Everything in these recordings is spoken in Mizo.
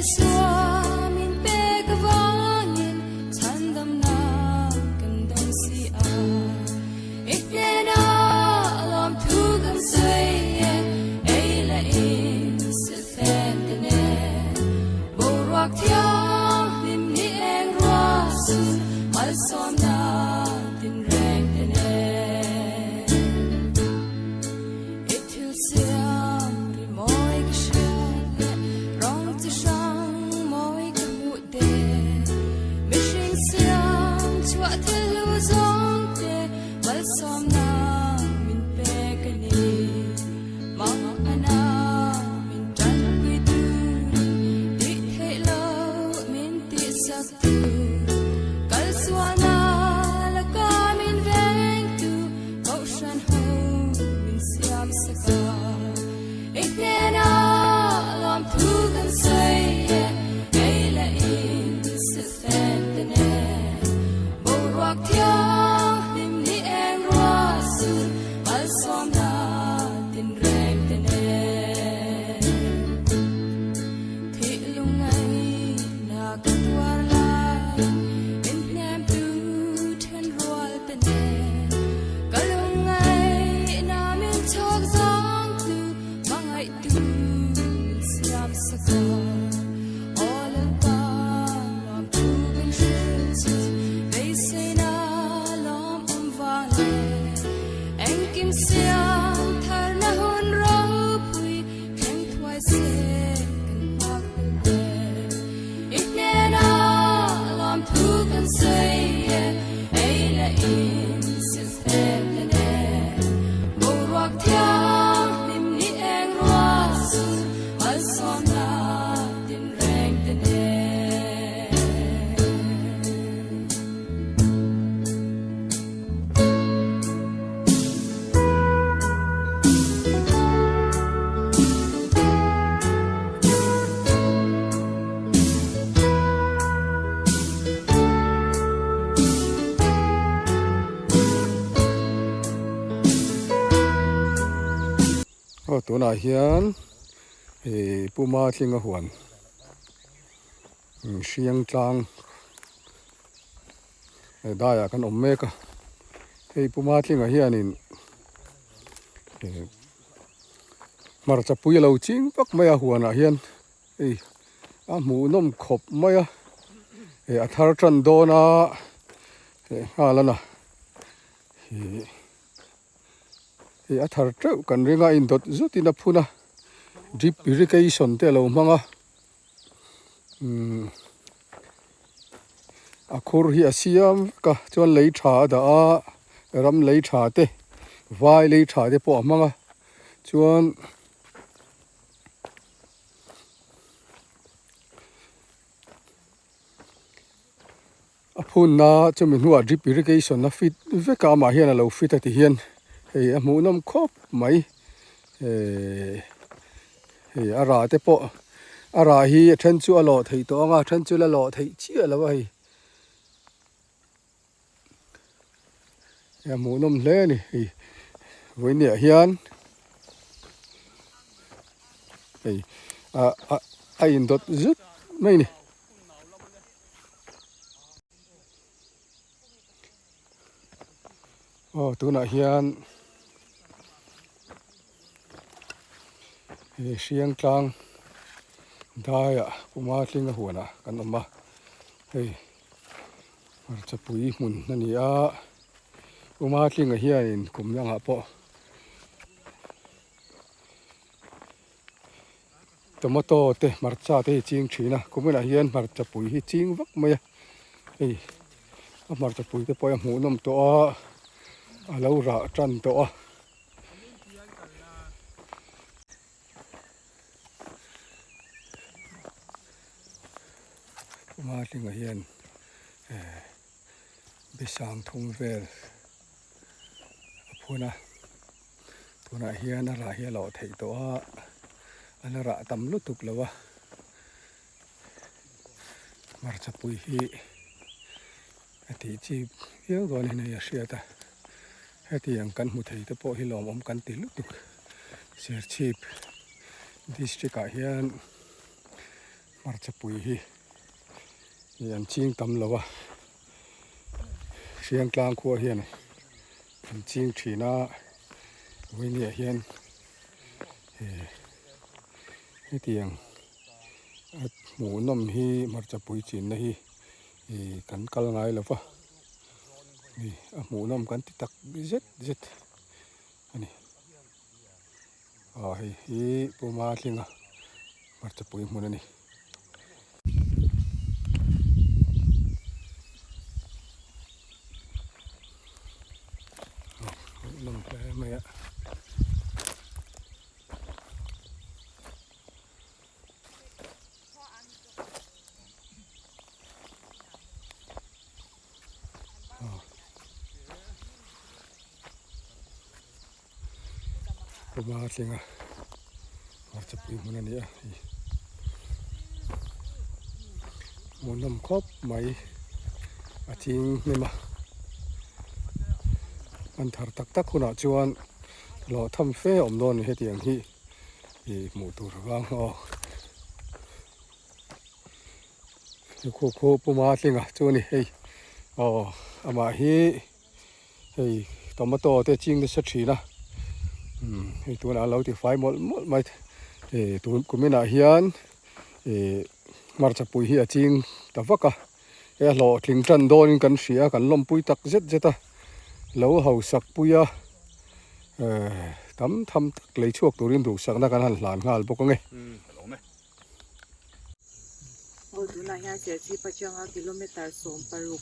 Isua min pek avangin chhandamna kan dawng si a. I hnenah lawmthu kan sawi e, ei leh in silhfen te nen. Boruak thianghlim ni eng ruah sun malsawmna tinreng te nen. I thil siam ri mawi ka hriat leh rawng chi hrang mawi ka hmuh te. Mihring siam chhuah thil hlu zawng te malsawmna min pek a ni. Mang ana min tanpui turin tih theih loh min tihsak tu. Kal sualna laka min vengtu Kohhran ho min siam sak a. I hnenah lawmthu kan sawi e, ei leh in silhfen te nen. Boruak thianghlim ni eng ruah sur malsawmna tinreng te nen. Thih lungngaihna ka tuar laiin min hnemtu then rual te nen. Ka lungngaihna min chhawk zawngtu hmangaihtu min siam sak a. Aw Lalpa lawmthu kan hrilh chu beiseina lawmawm vang e. Engkim siam tharna hun ropui thleng thuai se kan nghak hlel e. I hnenah lawmthu kan sawi e, ei leh in silhfen te nen. Boruak thianghlim ni eng ruah sur malsawmna tinreng te nen. Aw tunah hian ih Puma tlinga huan hriang tlang daiah kan awm mek a hei Puma tlinga hianin ih hmarcha pui a lo ching vak mai a huanah hian hei a hmuhnawm khawp mai a ih a thar tan dawn a leh nghal a na ih Hei a thar teuh kan ring a indawt zutin a phun a drip irrigation te a lo hmang a umm a khur hi a siam vek a chuan lei tha a dah a ram lei tha te vai lei tha te pawh a hmang a chuan. A phunna chumi hnuah drip irrigation a fit vek a amah hian a lo fit a ti hian hei a hmuhnawm khawp mai ehh hei a rah te pawh a rah hi a then chu a lawh theih tawh ang a a then chu la lawh theih chiah lo a hei a hmuhnawm hle a ni hei vawiiniah hian hei ah a indawt zut mai a ni. Aw tunah hian he hriang tlang daiah puma tlinga huanah kan awm a hei hmarcha pui hmun a ni a puma tlinga hianin kum dangah pawh. Tomato te hmarcha te hi ching thin a kuminah hian hmarcha pui hi ching vak mai a hei a hmarcha pui te pawh hi a hmuhnawm tawh a a lo rah tan tawh a. Hma hlingah hian eh besang thum vel a phun a. Tunah hian a rah hi a lawh theih tawh a, a la rah tam lutuk lo a, hmarcha pui hi a tih chi viau dawn in hei a hriat a, hetiang kan hmu thei te pawh hi lawmawm kan ti lutuk Serchhip district ah hian. Hmarchapui hi ih an ching tam lo a Hriangtlang khua hian an ching thin a vawinia hian eh hetiang a hmuhnawm hi hmarchapui chinna hi ih kan kal ngai lo va ih a hmuhnawm kan ti tak zet zet a ni. Aw hei hi Puma tlinga hmarchapui hmun a ni. Hmuhnawm hle mai a. Puma tlinga hmarchapui hmun a ni a hei hmuhnawm khawp mai a ching hnem a an thar tak tak hunah chuan hlawh tham fe a awm dawn a ni hetiang hi ih hmuh tur vang aw khu khu Puma tlinga chu a ni hei aw amah hi. Hei tomato te ching nasa thin a umm hei tunah an lo ti fai mawlh mawlh mai ih tun kuminah hian ih hmarcha pui hi a ching ta vak a he a hlawhtling tan dawnin kan hria kan lawmpui tak zet zet a lo hausak pui a ehh tam tham tak lei chhuak turin duhsakna kan han hlan nghal bawk ange. Aw tunah hian Serchhip atanga kilometre 16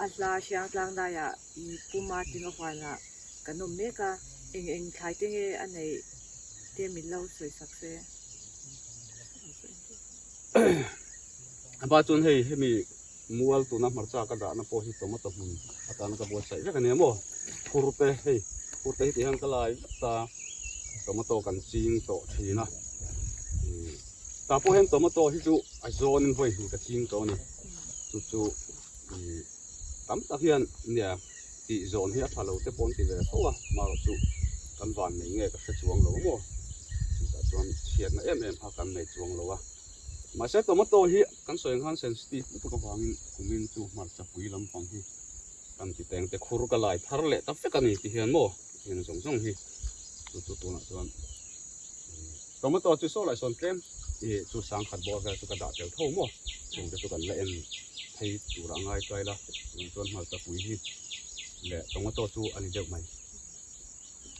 a hla Hriangtlang daiah Puma Tinga huanah kan awm mek a, eng eng thlai te nge a neih te min lo sawi sak se. Apa chuan hei hemi mual tuna hmarcha ka dahna pawh hi tomato hmun atana ka buatsaih vek a nia maw phur te hei phur te hi ti hian ka lai vek ta tomato kan ching tawh thin a ih tah pawh hian tomato hi chu a zawn in vawi hnih ka ching tawh a ni chu chu ih tam tak hian nia tih zawn hi a tha lo te pawh an ti ve fo a marawh chu kan van nei nge ka hre chuang lo maw chutah chuan chhiatna em em kha kan nei chuang lo a mahse tomato hi. Kan sawi ang khan sensitive lutuk avangin kumin chu hmarcha pui lampang hi kan ti teng te khur ka lai thar leh ta vek a ni ti hian maw heng zawng zawng hi chu chu tunah chuan tomato chu saw lai sawn tlem ih chu sangkhat bawr vel chu ka dah tel tho maw chung te chu kan la en phei tur a ngai tlai la tunah chuan hmarcha pui hi leh tomato chu a ni deuh mai.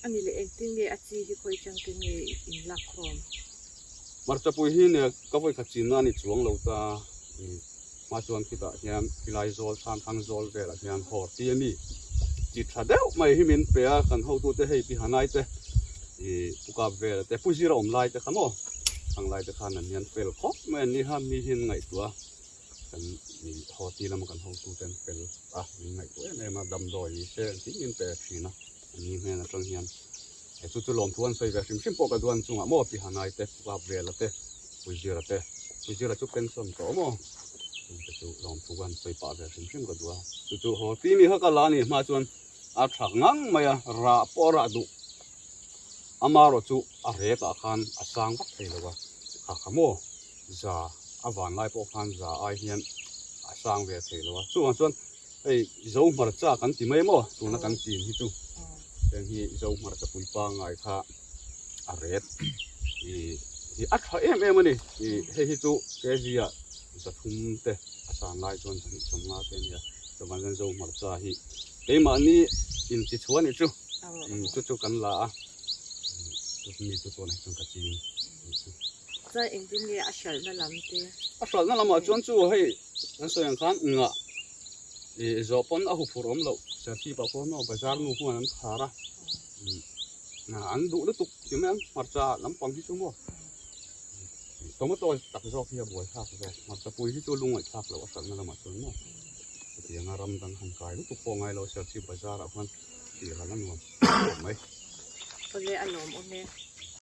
A ni leh engtin nge a chi hi khawi changte nge in lak khawm? Hmarchapui hi nia ka vawi khat chinna a ni chuang lo ta hma chuan khitah hian khilai zawl Chhanthang zawl velah hian hawr ti a mi chi tha deuh mai hi min pe a kan hotute hei pi Hanai te ih pu kap vela te pu zira awm lai te kha maw thang lai te khan an hian fel khawp mai an ni kha mi hian ngaihtuah a. Kan ni haw ti lama kan hotute an fel a, min ngaihtuah em em a, damdawi ni se engtin min pe thin a, an ni hnen atang hian he chu chu lawmthu an sawi ve hrim hrim pawh ka duan chungah maw Pihanai te, Pukapvela te, Puizira te, Puizira chu pension tawh maw chungte chu lawmthu an sawi pah ve hrim hrim ka duh a, chu chu haw ti mi kha ka la ni hma chuan a tha ngang mai a, rah pawh a rah duh amarawh chu a rek ah khan a sang vak thei lo a, kha kha maw. Za a van lai pawh khan za ai hian a sang ve thei lo a, chuvang chuan hei zo hmarcha kan ti mai maw tuna kan chin hi chu heng hi zo hmarcha pui pangngai kha a ret ih hi a tha em em a ni ih hei hi chu kg ah zathum te a san lai chuan zahnih sawmnga te a nia chuvang chuan zo hmarcha hi keimahni inchi chhuah a nih chu chu chu kan la a mi chu tunah hi chuan ka chin. Chuan engtin nge a hralhna lam te? A hralhna lamah chuan chu hei kan sawi ang khan ngah ih zawh pawn a huphurh awm loh Serchhip ah khuan maw bazar nu khuan an khar a an duh lutuk ti mai ang hmarcha lampang hi chu maw tomato tak zawk hi a buai thlak zawk hmarcha pui hi chu lungaih thlak loh a hralhna lamah chuan maw chutianga ram dang han kai lutuk pawh ngai lo Serchhip bazar ah khuan tih ral a nuam khawp mai. Awle a lawmawm e.